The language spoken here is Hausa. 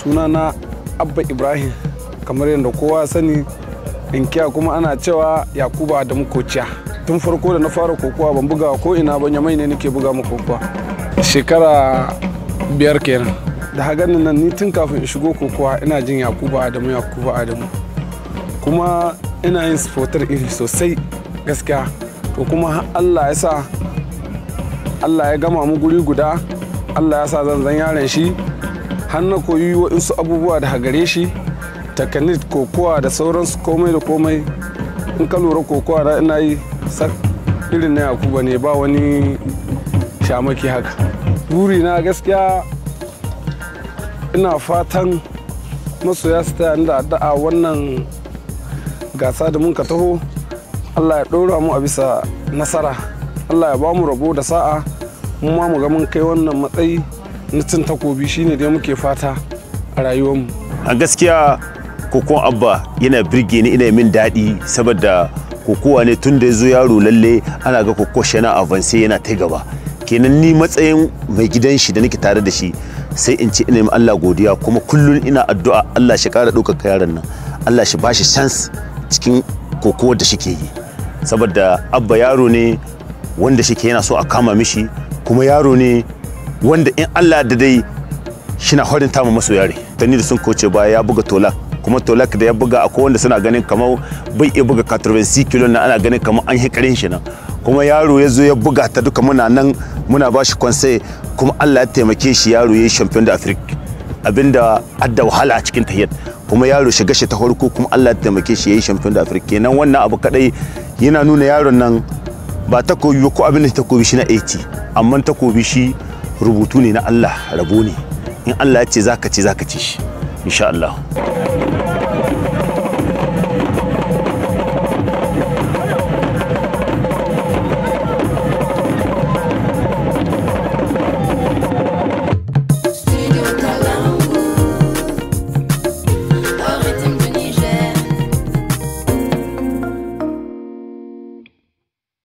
Sunana Abba Ibrahim, kamar yadda kowa sani inkiya kuma ana cewa Yakuba Adamu Kociya. Tun farko da na fara kokowa ban buga ko ina ban, Yamai ne nake buga mu kokowa. Shekara 5 kenan. Da haganin nan ni tun kafin in shigo kokowa ina jin Yakuba Adamu, Yakuba Adamu. Kuma ina yin supporter iri sosai gaskiya. To kuma Allah ya sa Allah ya gama mu guri guda, Allah ya sa zan zan yaron shi, har na koyi waɗansu abubuwa da gare shi, technique kokowa da sauransu komai da komai. In ka lura kokowa da ina yi sak irin na Yakuba ne, ba wani shamaki haka. Buri na gaskiya ina fatan masoya su taya ni da addu'a wannan gasa da mun ka taho, Allah ya ɗora mu a bisa nasara, Allah ya ba mu rabo da sa'a, mu ma mu ga mun kai wannan matsayi na cin takobi, shine dai muke fata a rayuwarmu. A gaskiya kokon Abba yana birge ni, ina min daɗi saboda kokowa ne tun da ya zo yaro, lalle ana ga koko shi yana avance, yana ta gaba. Kenan ni matsayin mai gidan shi da nake tare da shi, sai in ce ina yi Allah godiya, kuma kullum ina addu'a Allah shi ƙara ɗaukaka yaron nan, Allah shi bashi chance cikin kokowar da shike yi, saboda Abba yaro ne wanda shike yana so a kama mishi, kuma yaro ne wanda in Allah da dai shina farin ma maso yare tani da sun kauce baya. Ya buga tolak, kuma tolak da ya buga akwai wanda suna ganin kamar bai iya buga 86 kilo na, ana ganin kamar an yi karin shi nan, kuma yaro ya zo ya buga ta duka. Muna nan muna ba shi conseil, kuma Allah ya taimake shi, yaro ya yi champion d'Afrique, abinda adda wahala a cikin tahiyyar, kuma yaro shiga shi ta farko, kuma Allah ya taimake shi ya yi champion d'Afrique. Kenan wannan abu kadai yana nuna yaron nan ba takobi ba, ko abin da takobi shi na 80, amma takobi shi rubutu ne na Allah, rabo ne. In Allah ya ce zaka ci, zaka ci shi insha Allah.